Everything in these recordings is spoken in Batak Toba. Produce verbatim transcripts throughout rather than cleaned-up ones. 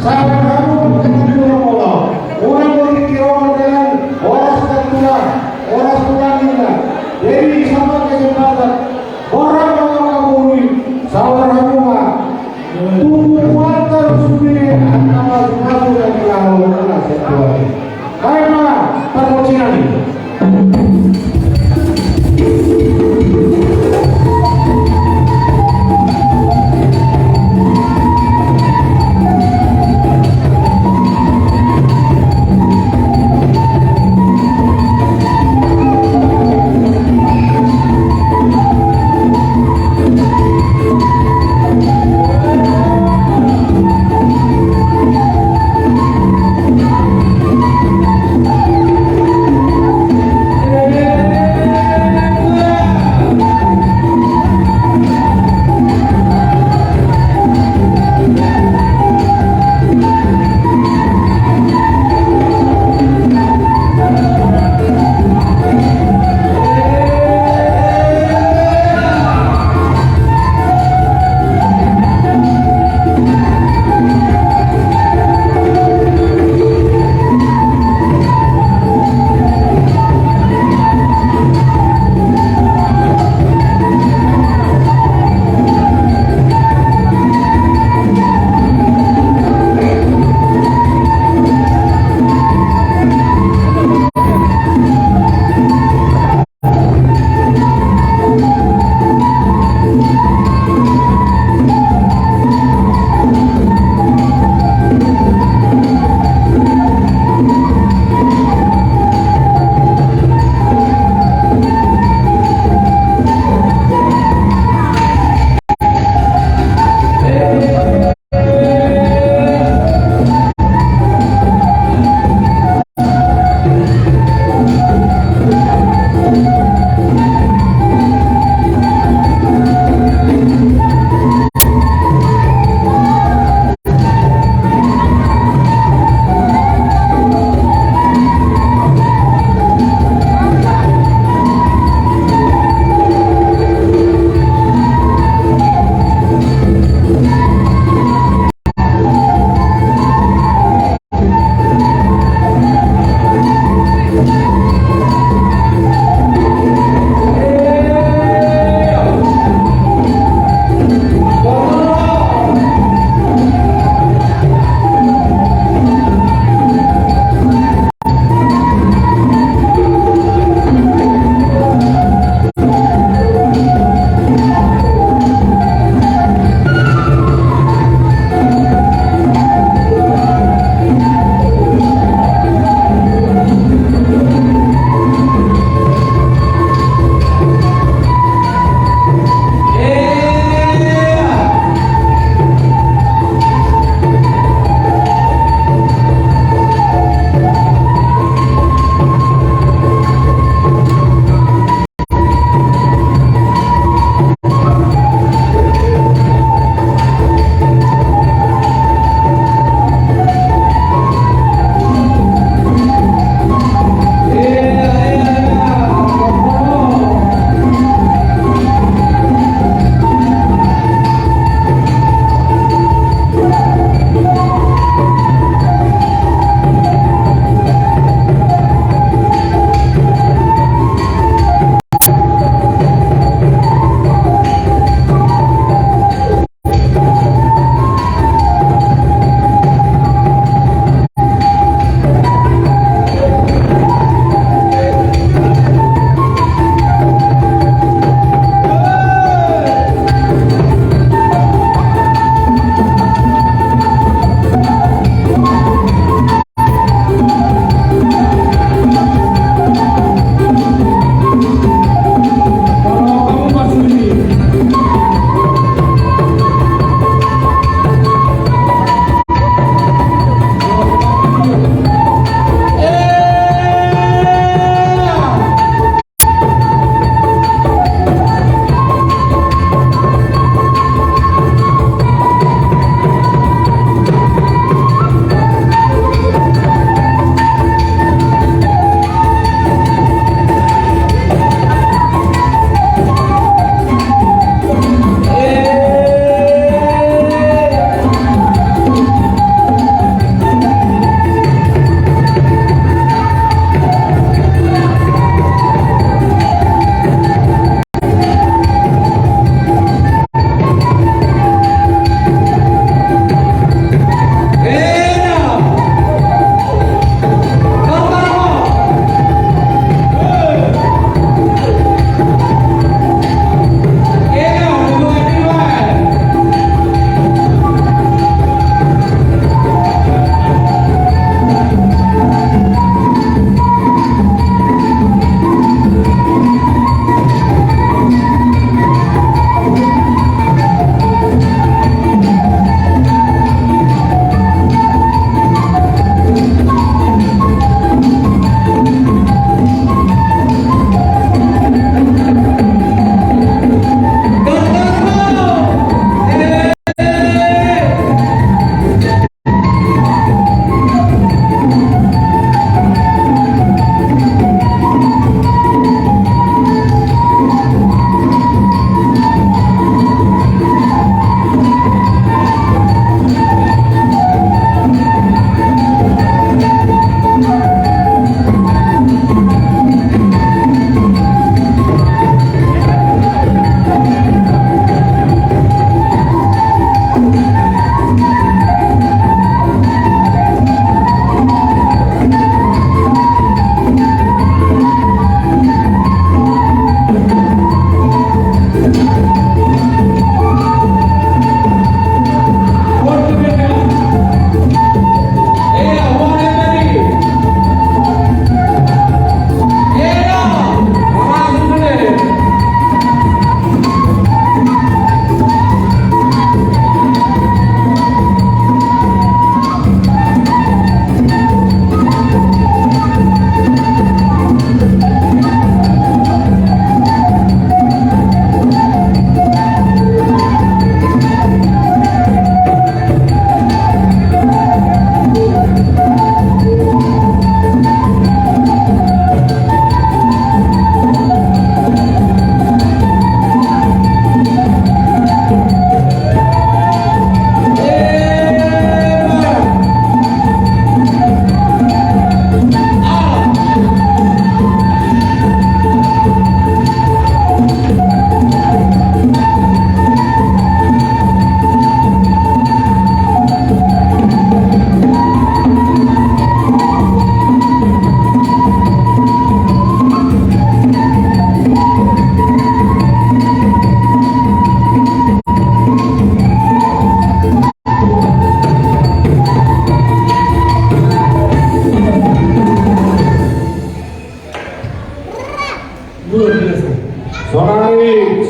Sabar hamu, jangan dulu molo. Orang mau dikira orang dengan orang setua, orang tua kita. Jadi sama kesempatan. Orang mau kabului, sabar hamu ma. Tubuh kuat terus sudah, angka maju-maju dan dilawan kena setua. Baik ma, parmusikan.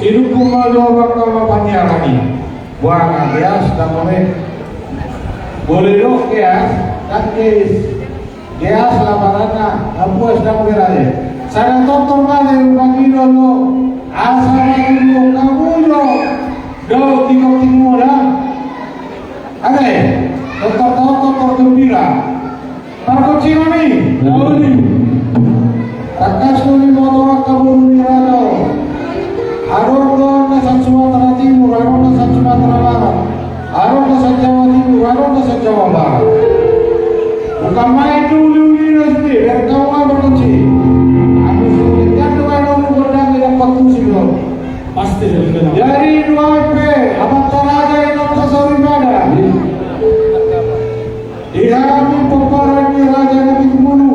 Hidupku ma dohot angka ma paniaran i. Buang geas, dang boleh. Boleh do geas, dang geas. Geas laparanna, na puas dang boleh. Sada tongtong ma di rumah gino lo. Asa ma di rumah kamu lo. Dao di kopi muda. Ate, tongtong tongtong gembira. Pargonsi nami. Tangkas do diboto angka boru ni raja on. Adong do na sian Sumatera Timur, adong na sian Sumatera Barat. Adong na sian Jawa Timur, adong na sian Jawa Barat. Bukan main do uli-uli na sude, biar kau apa kunci. Aku sudah jatuh, ada lu godang, ada pakusi lo. Pasti jadi kena. Jadi dua P, apa taraga yang kau sasori pada. Di hami pomparan ni Raja Napitumulu,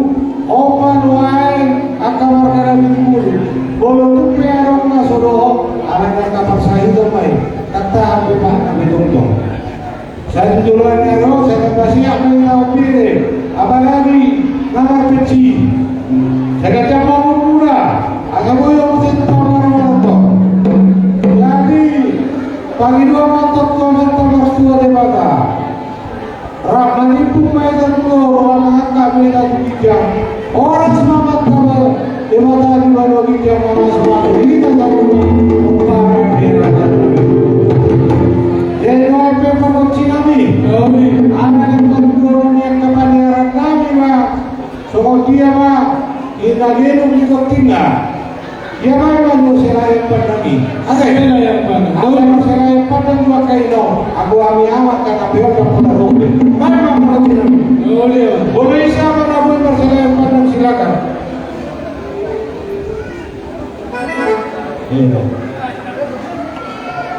opa nuaeng angka marga Napitumulu. Molo tung pe adong na so dohot, alai angka parsahiton ma i, tangkas pe bahat na pe tongtong. Sai tu joloan ni adong, sai tambah siap ma i na umbire, apalagi na marpeci. Sai ganjang ma umur muda, asa boi do muse tu parmarmarto. Jadi, pangidoan ma antong tu Amanta Martua Debata. Rap manimpung ma hita tu roha, manganggap ma hita tu ginjang. Horas ma Amanta Debata di banua ginjang, mamasu-masu hita saluhutna. Jadi nuaeng pe pargonsi nami. Ala ni panggudoan ni angka paniaran nami ma. Songon dia ma, ina genuk ni gontingna. Dia ma ima do selain pandang i. Ate. Selain pandang. Ate, selain pandang dua kali do. Aku ami amat kata peot dan pada rombe. Mana ma pada rombe? Oh, dia. Boleh siapa na boleh selain pandang, silakan. Iya.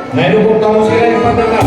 Nah, ini buat kamu sih, yang pada nggak.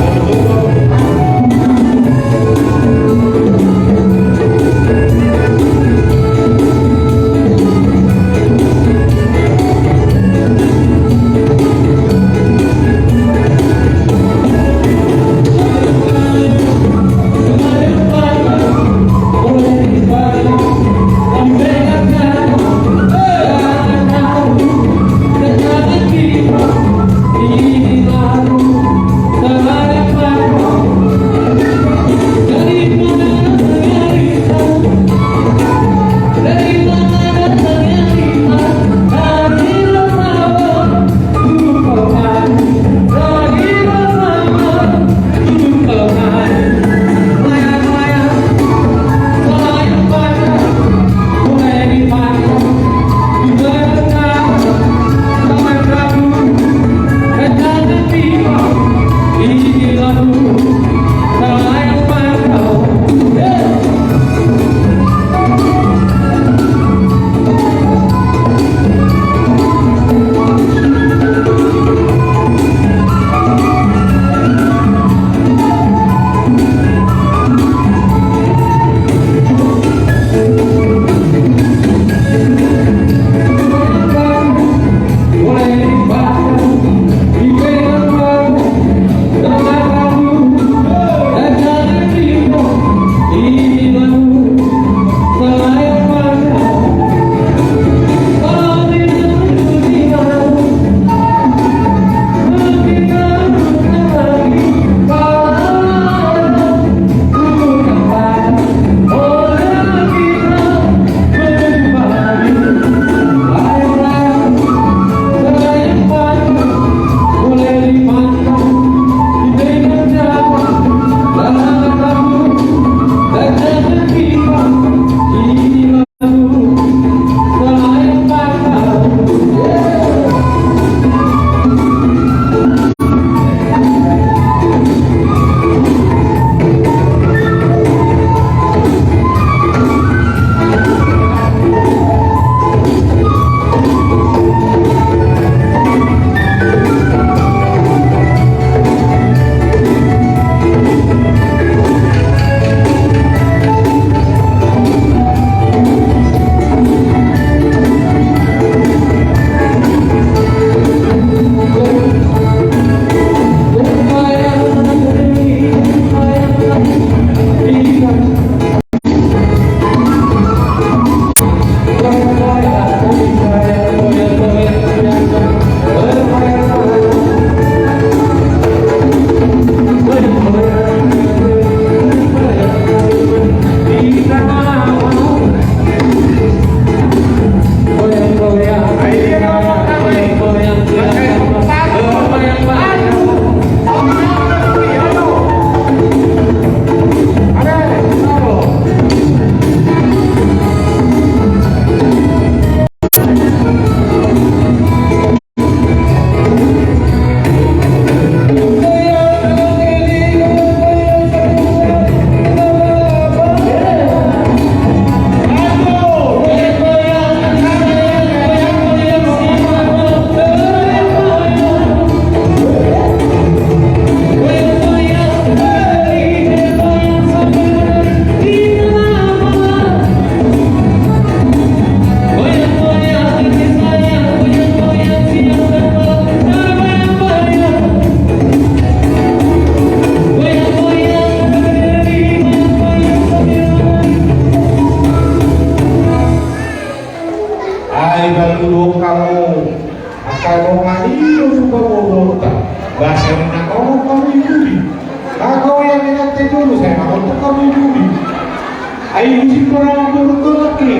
Ai musik orang aku nonton lagi.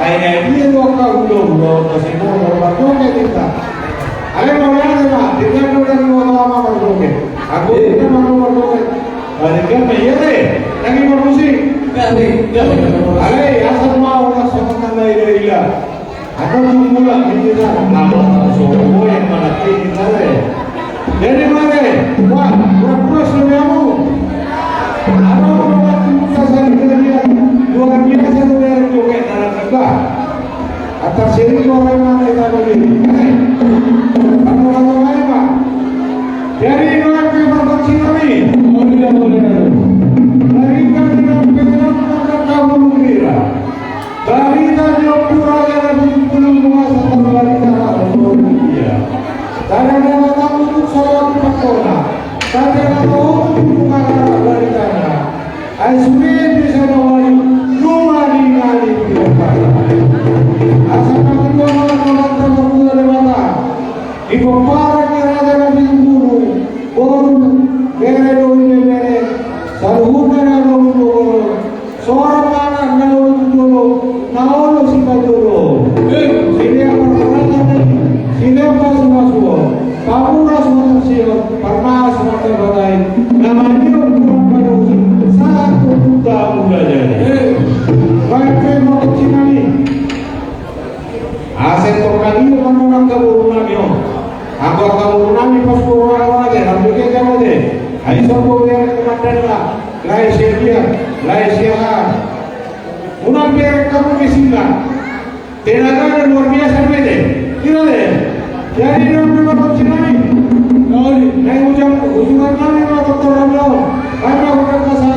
Ai ai dia dua kau dua dua masih mau orang joget kita. Alai mau lagi mah, dia dua dua dua mama berjoget. Aku kita mau berjoget. Balik ke meja deh. Lagi bermusik. Alai asal mau langsung makan lagi dari dia. Asa tumbulan di kita nama sobo yang mana tinggi tare. Jadi mane, wah, pura-pura sudah mau. Asa pura-pura tinggi tare dia. Luar biasa tu dari joget dalam kita. Atas sini orang mana kita berdiri. Kamu kamu mana pak? Jadi nanti bapak sini. Oh tidak boleh. Dari kami nanti kita kamu mengira. Barita ni ompu raja na pitu pulu muasa tarbarita raja na pitu pulu dia. Tanda na tamu tu salah tu pakona. Tanda na tamu tu pungara baritana. Ai sude bisa nawali nunga di ngali di pakona. Asa kami dua malam malam tanpa pula dewata. Di pomparan ni raja na pitu pulu. Boru bere doi bere. Saluhutna na boru boru. Seorang anak na olo tu jolo, na olo sipajolo. Sini apa perasaan ini? Sini apa semua semua? Pamuras mata sio, panas mata batai. Namanya kurang pada usul, sangat terbuka muda jadi. Baik, terima kasih kami. Asa tong na dia manang angka boru nami on. Angka angka boru nami pos boru nami on ate, nami ke jam ate. Ai sopo bere komandan na, lae sia dia, lae sia ha. Unang bere kamu ke singa. Tenaga na luar biasa bete. Tidak deh. Jadi dia memang kau singa ni. Kau ni, naik ujung, ujungan nami mah kotor nami on. Karena udah kasar.